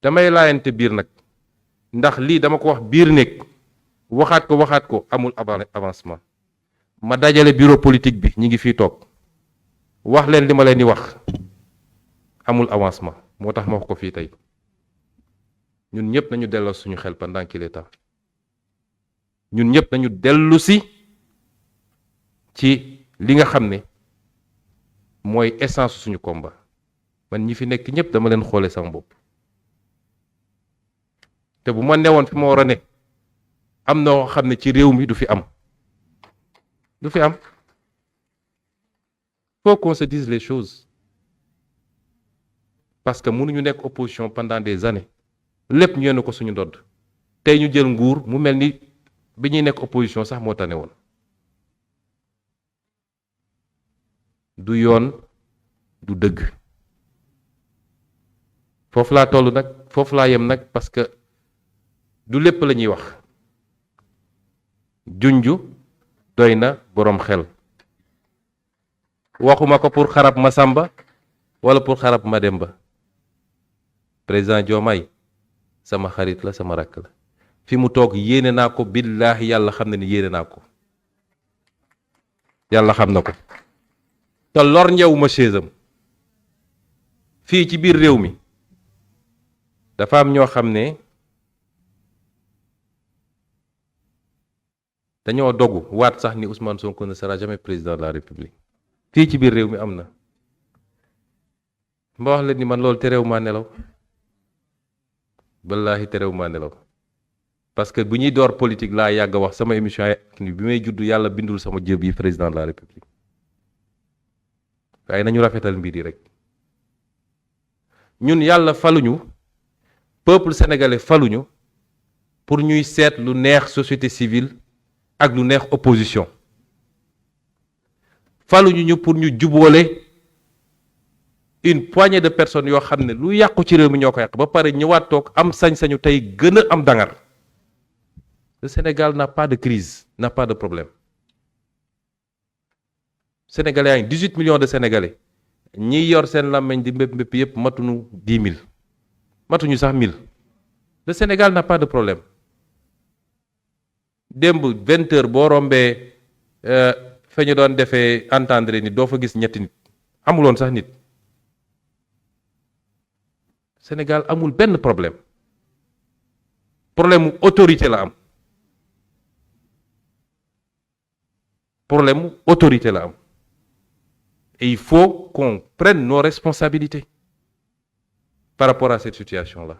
damay laayante biir nag ndax lii dama ko wax biir néeg waxaat ko amul avancement ma dajale bureau politique bi ñi ngi fii toog wax leen li ma leen di wax amul avancement moo tax ma wax ko fii tey ñun ñëpp nañu delloo suñu xel pendant qu'il est temps ñun ñëpp nañu dellu si ci li nga xam ne mooy essence suñu combat man ñi fi nekk ñëpp dama leen xoole sama bopp te bu ma newoon fi ma war a ne am na yoo xam ne ci réew mi du fi am faut qu'on se dise les choses parce que mënuñu nekk opposition pendant des années lépp ñu yenn ko suñu ndodd tey ñu jël nguur mu mel ni bi ñuy nekk opposition sax moo tane woon. du yoon du dëgg foofu laa toll nag foofu laa yem nag parce que du lépp la ñuy wax junju doy na boroom xel waxuma ko pour xarab ma Samba wala pour xarab ma Demba. Président Diomaye sama xarit la sama rakk la fi mu toog yéene naa ko billaahi yàlla xam na ni yéene naa ko yàlla xam na ko te lor njewuma chaisam fii ci biir réew mi dafa am ñoo xam ne dañoo dogu waat sax ni Ousmane Sonko ne sera jamais président de la République fii ci biir réew mi am na ma wax leen ni man loolu terew maa nelaw wallaahi terew maa nelaw parce que bu ñuy door politique laa yàgg a wax sama émission ni bi may juddu yàlla bindul sama jëb yi président de la République waaye nañu rafetal mbir yi rek ñun yàlla faluñu peuple sénégalais faluñu pour ñuy seet lu neex société civile ak lu neex opposition faluñu ñu pour ñu jubóole une poignée de personnes yoo xam ne lu yàqu ci réew mi ñoo ko yàq ba pare ñëwaat toog am sañ-sañu tey gën a am dangar. Le Sénégal n'a pas de crise, n'a pas de problème. Sénégalais yaa ngi 18 millions de Sénégalais ñi yor seen làmmeñ di mbépp yëpp matuñu 10 000 matuñu sax 1000. Le Sénégal n'a pas de problème. démb 20 heures boo rombee fa ñu doon defee entendre nit doo fa gis ñetti nit amuloon sax nit. Sénégal amul benn problème mu autorité la am problème mu autorité la am et il faut qu'on prenne nos responsabilités par rapport à cette situation-là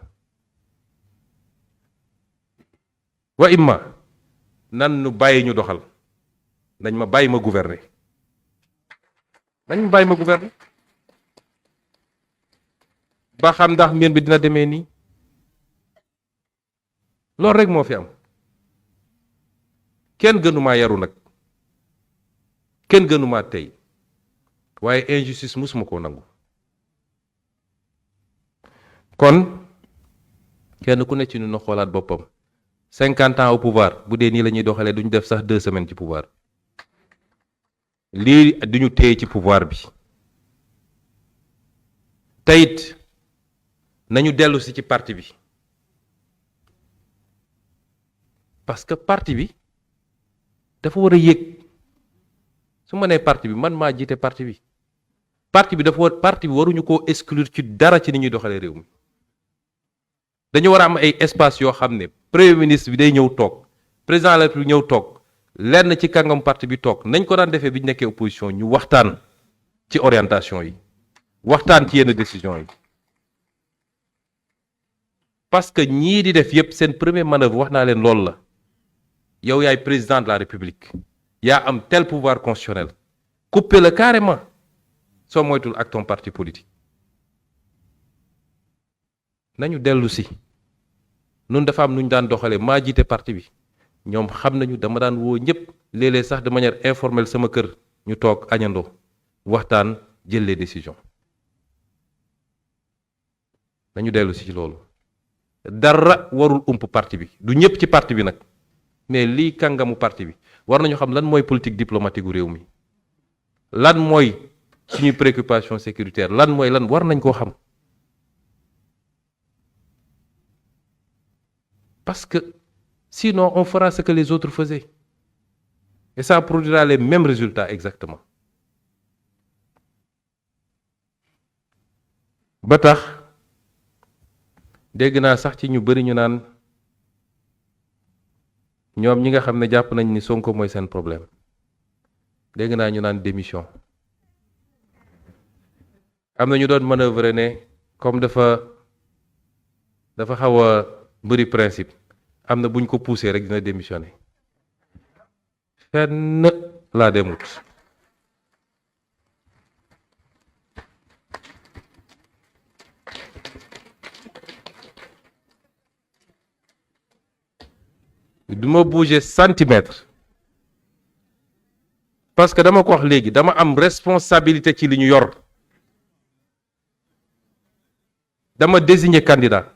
wa imma nan nu bàyyi ñu doxal nañ ma bàyyi ma gouverner nañ ma bàyyi ma gouverner ba xam ndax mbir bi dina demee nii loolu rek moo fi am kenn gënumaa yaru nag kenn gënumaa tey waaye injustice musuma koo nangu kon kenn ku ne ci ñun na xoolaat boppam 50 ans au pouvoir bu dee nii la ñuy doxalee duñu def sax 2 semaines ci pouvoir lii duñu téye ci pouvoir bi teyit nañu dellu si ci parti bi parce que parti bi dafa war a yéeg su ma nee parti bi man maa jiite parti bi parti bi waruñu koo exclure ci dara ci ni ñuy doxalee réew mi dañu war a am ay espace yoo xam ne premier ministre bi day ñëw toog président de la République ñëw toog lenn ci kàngam parti bi toog nañ ko daan defee bi ñu nekkee opposition ñu waxtaan ci orientation yi waxtaan ci yenn décision yi parce que ñii di def yépp seen premier manœuvre wax naa leen loolu la yow yaay président de la République yaa am tel pouvoir constitutionnel couper le carrément soo moytul ak ton parti politique nañu dellu si nun dafa am nu ñu daan doxalee maa jiite parti bi ñoom xam nañu dama daan woo ñëpp léeg-léeg sax de manière informelle sama kër ñu toog añandoo waxtaan jël les décisions nañu dellu si ci loolu dara warul ump parti bi du ñëpp ci parti bi nag mais lii kàngamu parti bi war nañu xam lan mooy politique diplomatique gu réew mi lan mooy suñuy préoccupation sécuritaire lan mooy lan war nañ koo xam parce que sinon on fera ce que les autres faisaient et ça produira les mêmes résultats exactement ba tax dégg naa sax ci ñu bari ñu naan ñoom ñi nga xam ne jàpp nañ ni Sonko mooy seen problème dégg naa ñu naan démission am na ñu doon manœuvrer ne comme dafa xaw a bëri principe am na bu ñu ko poussé rek dina démissionner fenn laa demut du ma bouger centimètre parce que dama ko wax léegi dama am responsabilité ci li ñu yor dama désigner candidat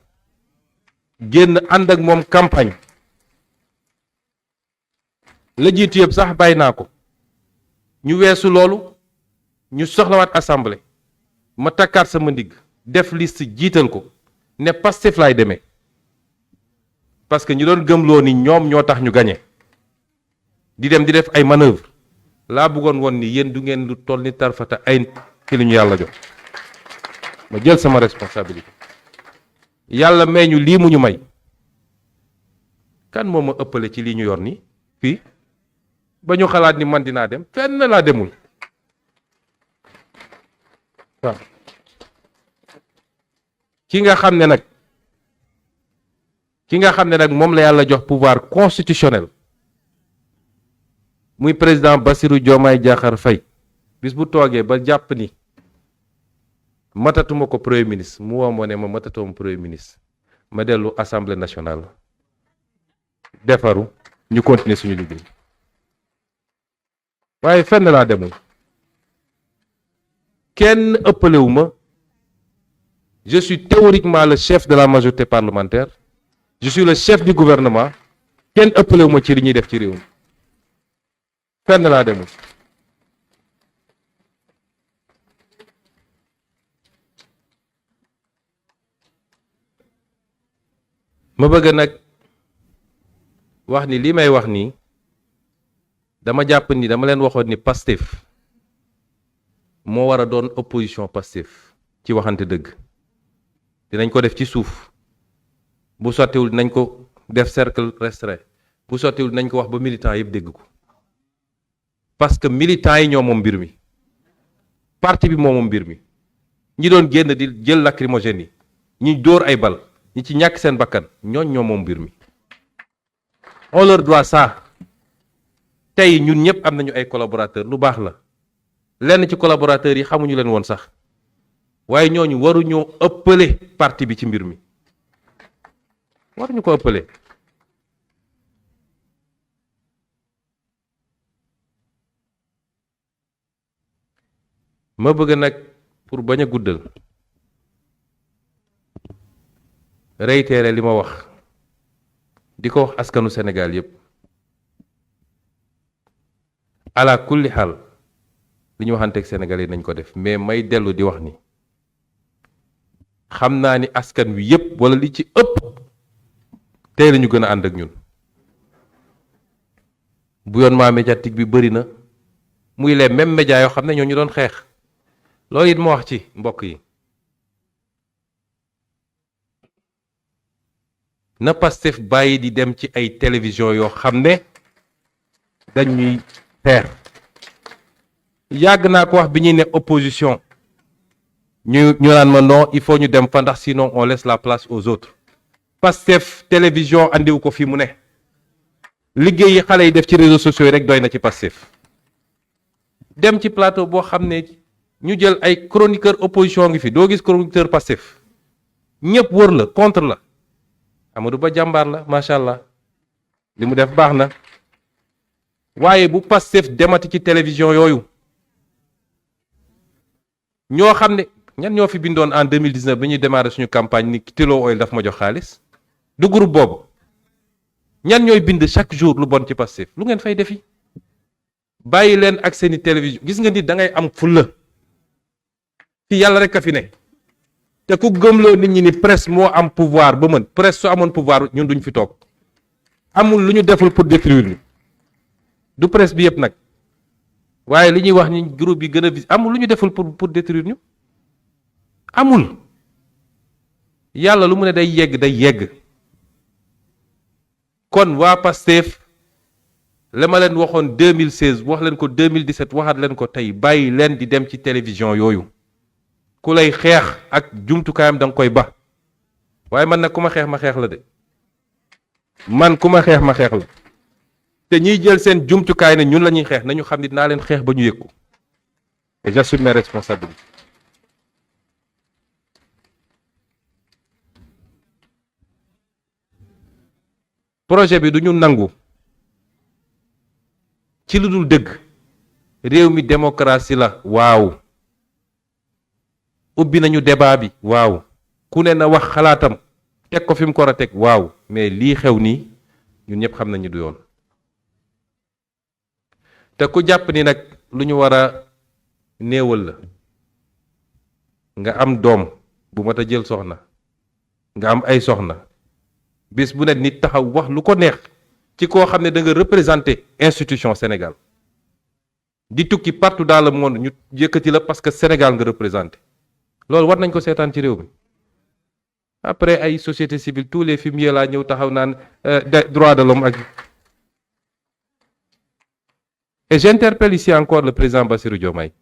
génn ànd ak moom campagne la jiitu yëpp sax bàyyi naa ko ñu weesu loolu ñu soxlawaat assemblée ma takkaat sama ndigg def liste jiital ko ne Pastef laay demee parce que ñu doon gëmloo ni ñoom ñoo tax ñu gañe di dem di def ay manœuvre laa bëggoon woon ni yéen du ngeen lu toll ni tarfata ay ci li ñu yàlla jox ma jël sama responsabilité yàlla may ñu lii mu ñu may kan moo ma ëppale ci lii ñu yor ni fii ba ñu xalaat ni man dinaa dem fenn laa demul waaw ki nga xam ne nag moom la yàlla jox pouvoir constitutionnel muy président Bassirou Diomaye Diakhar Faye bis bu toogee ba jàpp ni matatuma ko premier ministre mu woo ma ne ma matatuma premier ministre ma dellu assemblée nationale defaru ñu continuer suñu liggéey waaye fenn laa demul kenn ëppalewu ma je suis théoriquement le chef de la majorité parlementaire je suis le chef du gouvernement kenn ëppalewu ma ci li ñuy def ci réew mi fenn laa demul ma bëgg nag wax ni li may wax nii dama jàpp ni dama leen waxoon ni Pastef moo war a doon opposition Pastef ci waxante dëgg dinañ ko def ci suuf bu sottiwul dinañ ko def cercle restreint bu sottiwul dinañ ko wax ba militants yëpp dégg ko parce que militants yi ñoo moom mbir mi parti bi moo moom mbir mi ñi doon génn di jël lacrymogène yi ñi dóor ay bal ñi ci ñàkk seen bakkan ñooñ ñoo moom mbir mi on leur doit ça. tey ñun ñëpp am nañu ay collaborateurs lu baax la lenn ci collaborateurs yi xamuñu leen woon sax waaye ñooñu waruñoo ëppale parti bi ci mbir mi waruñu ko ëppale. ma bëgg nag pour bañ a guddal réitérer li ma wax di ko wax askanu Sénégal yépp ala kulli xaal li ñu waxanteeg Sénégal yi nañ ko def mais may dellu di wax ni xam naa ni askan wi yépp wala li ci ëpp tey la ñu gën a ànd ak ñun bouillonnement médiatique bi bëri na muy les mêmes médias yoo xam ne ñoo ñu doon xeex loolu it ma wax ci mbokk yi na Pastef bàyyi di dem ci ay télévision yoo xam ne dañuy xeex yàgg naa ko wax bi ñuy ne opposition ñu naan ma non il faut ñu dem fa ndax sinon on laisse la place aux autres Pastef télévision andiwu ko fi mu ne liggéey yi xale yi def ci réseaux sociaux yi rek doy na ci Pastef dem ci plateau boo xam ne ñu jël ay chroniqueur opposition ngi fi doo gis chroniqueur Pastef ñëpp wër la contre la Amadou Ba jàmbaar la macha allah li mu def baax na waaye bu Pastef demati ci télévision yooyu ñoo xam ne ñan ñoo fi bindoon en 2019 bi ñuy démarrer suñu campagne ni Tullow Oil daf ma jox xaalis du groupe boobu ñan ñooy bind chaque jour lu bon ci Pastef lu ngeen fay defi bàyyi leen ak seeni télévision gis nga nit da ngay am fulla fi yàlla rek a fi ne te ku gëmloo nit ñi ni presse moo am pouvoir ba mën presse su amoon pouvoir ñun duñ fi toog amul lu ñu deful pour détruire ñu du presse bi yëpp nag waaye li ñuy wax ni groupe yi gën a vis amul lu ñu deful pour détruire ñu amul yàlla lu mu ne day yegg kon waa Pastef la ma leen waxoon 2016 wax leen ko 2017 waxaat leen ko tey bàyyi leen di dem ci télévision yooyu ku lay xeex ak jumtukaayam da nga koy ba waaye man nag ku ma xeex ma xeex la de man ku ma xeex ma xeex la te ñiy jël seen jumtukaay ne ñun la ñuy xeex nañu xam ni naa leen xeex ba ñu yëg ko et j'assume mes responsabilités. projet bi du ñu nangu ci lu dul dëgg réew mi démocratie la waaw ubbi nañu débat bi waaw ku ne na wax xalaatam teg ko fi mu ko war a teg waaw mais lii xew nii ñun ñëpp xam nañu du yoon te ku jàpp ni nag lu ñu war a néewal la nga am doom bu mat a jël soxna nga am ay soxna bis bu ne nit taxaw wax lu ko neex ci koo xam ne da nga représenter institution Sénégal di tukki partout dans le monde ñu yëkkati la parce que Sénégal nga représenter loolu war nañ ko seetaan ci réew mi après ay société civile tous les fumiers laa ñëw taxaw naan droit de l'homme ak et j'interpelle ici encore le président Bassirou Diomaye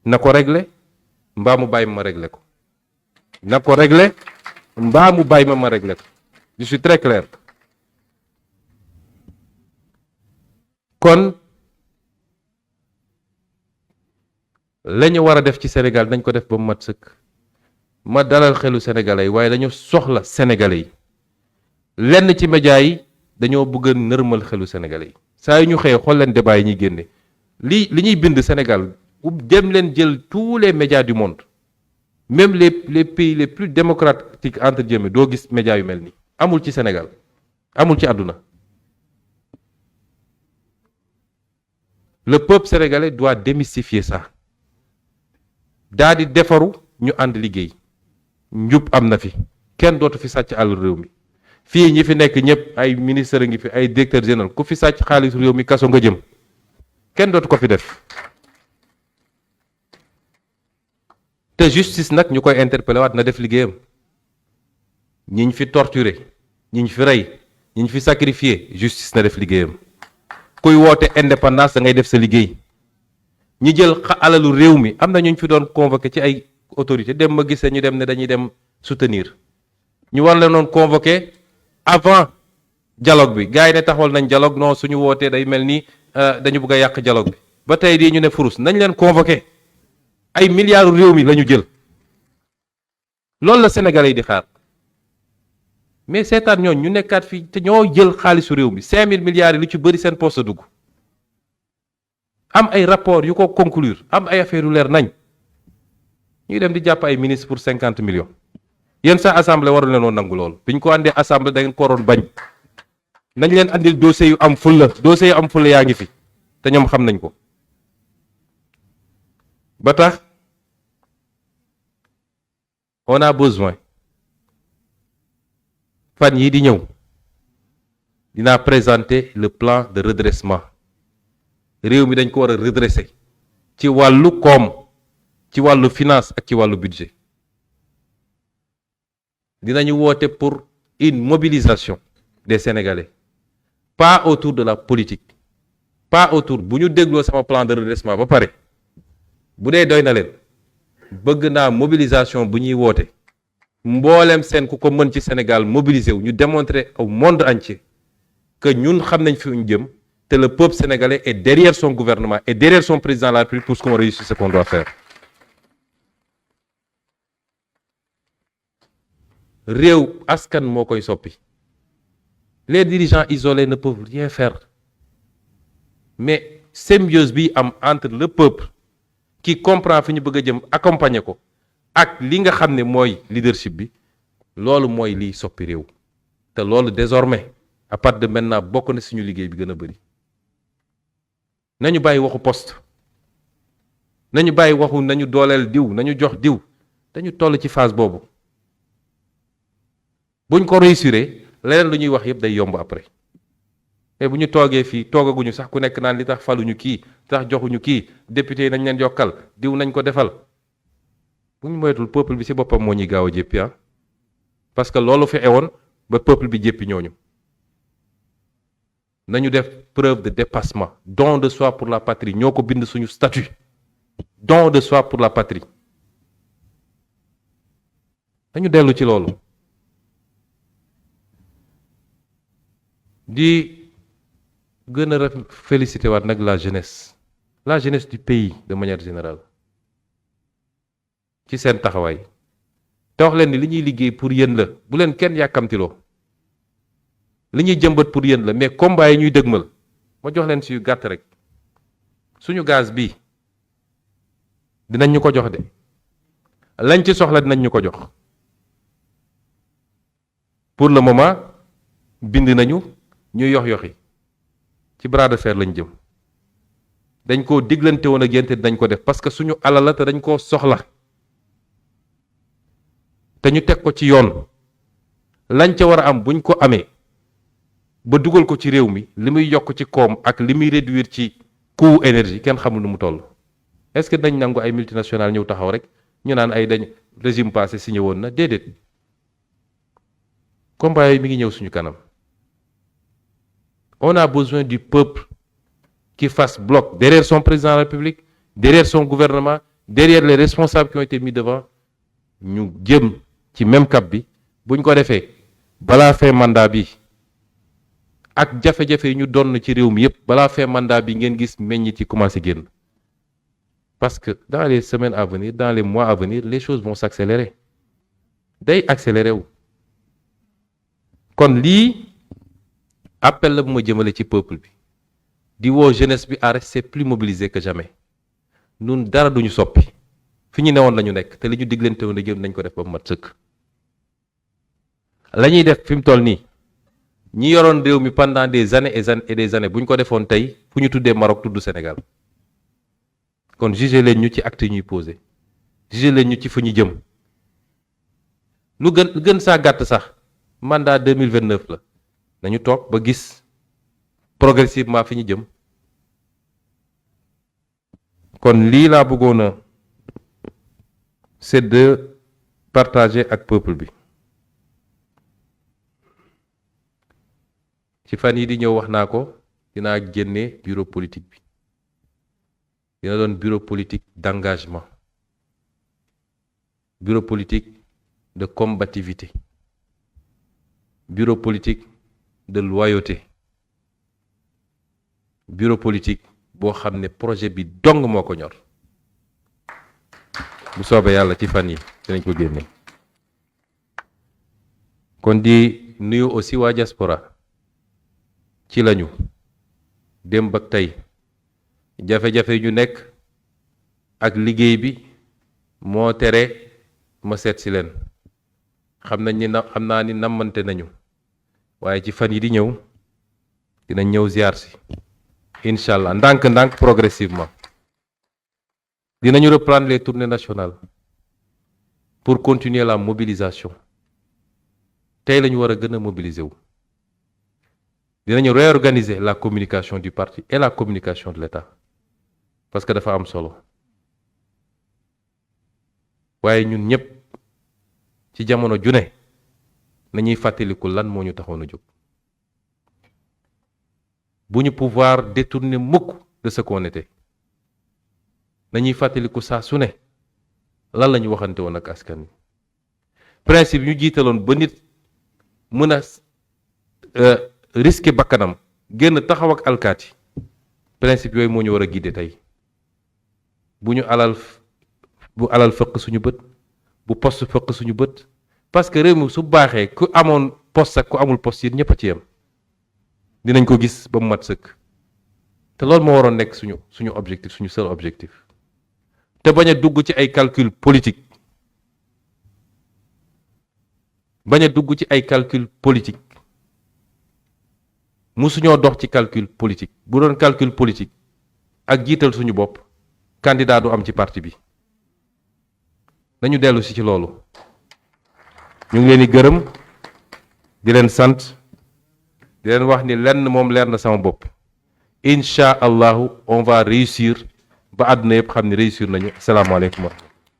na ko régler mbaa mu bàyyi ma régler ko na ko régler mbaa mu bàyyi ma régler ko je suis très clair kon la ñu war a def ci Sénégal dañ ko def ba mu mat sëkk ma dalal xelu sénégalais yi waaye dañu soxla sénégalais yi lenn ci média yi dañoo bëgg a nërmal xelu sénégalais yi saa yu ñu xëyee xool leen débat yi ñuy génne li ñuy bind Sénégal dem leen jël tous les médias du monde même les pays les plus démocratiques entre guillemets doo gis médias yu mel nii amul ci Sénégal amul ci àdduna le peuple sénégalais doit démystifier ça daa di defaru ñu ànd liggéey njub am na fi kenn dootu fi sàcc àll réew mi fii ñi fi nekk ñëpp ay ministre ngi fi ay directeur général ku fi sàcc xaalis réew mi kaso nga jëm kenn dootu ko fi def te justice nag ñu koy interpellé waat na def liggéeyam ñi ñu fi torturé ñi ñu fi rey ñi ñu fi sacrifié justice na def liggéeyam kuy woote indépendance da ngay def sa liggéey ñi jël alalu réew mi am na ñu fi doon convoqué ci ay autorité dem ma gisee ñu dem ne dañuy dem soutenir ñu war leen doon convoqué avant dialogue bi gars yi ne taxawal nañ dialogue non suñu wootee day mel ni dañu bëgg a yàq dialogue bi ba tey di ñu ne furus nañ leen convoqué ay milliards réew mi la ñu jël loolu la Sénégalais yi di xaar mais seetaan ñooñ ñu nekkaat fii te ñoo jël xaalisu réew mi 5000 milliards yi lu ci bëri seen poste dugg am ay rapport yu ko conclure am ay affaire yu leer nañ ñuy dem di jàpp ay ministre pour 50 millions yéen sa assemblée waru leen woon nangu loolu bi ñu ko àndee assemblée da ngeen ko waroon bañ nañ leen andil dossier yu am fulla yaa ngi fi te ñoom xam nañ ko ba tax on a besoin fan yii di ñëw dinaa présenter le plan de redressement réew mi dañ ko war a redresser ci wàllu koom ci wàllu finance ak ci wàllu budget dinañu woote pour une mobilisation des Sénégalais pas autour de la politique pas autour bu ñu dégloo sama plan de redressement ba pare bu dee doy na leen bëgg naa mobilisation bu ñuy woote mboolem seen ku ko mën ci Sénégal mobiliser wu ñu démontrer au monde entier que ñun xam nañ fi ñu jëm te le peuple sénégalais est derrière son gouvernement et derrière son président de la République pour qu'on réussisse ce qu'on doit faire. réew askan moo koy soppi les dirigeants isolés ne peuvent rien faire mais symbiose bi am entre le peuple qui comprend fi ñu bëgg a jëm accompagner ko ak li nga xam ne mooy leadership bi loolu mooy liy soppi réew te loolu désormais à partir de maintenant bokk na suñu liggéey bi gën a bëri nañu bàyyi waxu poste nañu bàyyi waxu nañu dooleel diw nañu jox diw dañu toll ci phase boobu buñ ko réussir leneen lu ñuy wax yëpp day yomb après mais bu ñu toogee fii toogaguñu sax ku nekk naan li tax faluñu kii li tax joxuñu kii député yi nañ leen yokkal diw nañ ko defal bu ñu moytul peuple bi ci boppam moo ñuy gaaw a jéppi parce que loolu fi ewoon ba peuple bi jéppi ñooñu nañu def preuve de dépassement don de soi pour la patrie ñoo ko bind suñu statut don de soi pour la patrie dañu dellu ci loolu di gën a félicité waat nag la jeunesse du pays de manière générale ci seen taxawaay te wax leen ni li ñuy liggéey pour yéen la bu leen kenn yàkkamtiloo li ñuy jëmbat pour yéen la mais combat yi ñuy dëgmal ma jox leen si yu gàtt rek suñu gaz bi dinañ ñu ko jox de lañ ci soxla dinañ ñu ko jox pour le moment bind nañu ñuy yox-yoxi ci bras de fer lañ jëm dañ koo diglante woon ak yéen te dañ ko def parce que suñu alal la te dañ koo soxla te ñu teg ko ci yoon lañ ca war a am buñ ko amee ba dugal ko ci réew mi li muy yokk ci koom ak li muy réduire ci coût énergie kenn xamul nu mu toll est-ce que dañ nangu ay multinationales ñëw taxaw rek ñu naan ay dañ régime passé signé woon na déedéet combat yi mi ngi ñëw suñu kanam on a besoin du peuple qui fasse bloc derrière son président de la République derrière son gouvernement derrière les responsables qui ont été mis devant ñu jëm ci même cap bi buñ ko defee balaa fin mandat bi ak jafe-jafe yi ñu doon ci réew mi yépp balaa fin mandat bi ngeen gis meññit yi commencé génn parce que dans les semaines à venir dans les mois à venir les choses vont s'accélérer day accélérer wu kon lii appel la bu ma jëmale ci peuple bi di woo jeunesse bi à rester plus mobilisée que jamais nun dara duñu soppi fi ñu newoon la ñu nekk te li ñu diglante woon jëm nañ ko def ba mu mat sëkk la ñuy def fi mu toll nii ñi yoroon réew mi pendant des années et des années bu ñu ko defoon tey fu ñu tuddee Maroc tudd Sénégal kon jugé leen ñu ci acte yi ñuy posé jugé leen ñu ci fu ñu jëm lu gën saa gàtt sax mandat 2029 la nañu toog ba gis progressivement fi ñu jëm kon lii laa bëggoon a c'est de partager ak peuple bi ci fan yi di ñëw wax naa ko dinaa génne bureau politique bi dina doon bureau politique d'engagement bureau politique de combativité bureau politique de loyauté bureau politique boo xam ne projet bi dong moo ko ñor bu soobee yàlla ci fan yi dinañ ko génne. kon di nuyu aussi waa diaspora ci lañu démb ak tey jafe-jafe ñu nekk ak liggéey bi moo tere ma seet si leen xam naa ni nammante nañu waaye ci fan yi di ñëw dinañ ñëw ziar si incha allah ndànk-ndànk progressivement dinañu reprendre les tournées nationales pour continuer la mobilisation tey la ñu war a gën a mobiliser wu dinañu réorganiser la communication du parti et la communication de l'État parce que dafa am solo waaye ñun ñëpp ci jamono ju ne nañuy fàttaliku lan moo ñu taxoon a jóg bu ñu pouvoir détourner mukk de ce qu'on était nañuy fàttaliku saa su ne lan la ñu waxante woon ak askan wi principe ñu jiitaloon ba nit mën a risquer bakkanam génn taxaw ak alkaati principe yooyu moo ñu war a guider tey bu alal fëq suñu bët bu poste fëq suñu bët parce que réew mi su baaxee ku amoon poste ak ku amul poste yi ñëpp a ci yem dinañ ko gis ba mu mat sëkk te loolu moo waroon nekk suñu objectif suñu seul objectif te bañ a dugg ci ay calcul politique musuñoo dox ci calcul politique bu doon calcul politique ak jiital suñu bopp candidat du am ci parti bi nañu dellu si ci loolu ñu ngi leen di gërëm di leen sant di leen wax ni lenn moom leer na sama bopp incha allahu on va réussir ba àdduna yëpp xam ne réussir nañu asalaamaaleykum.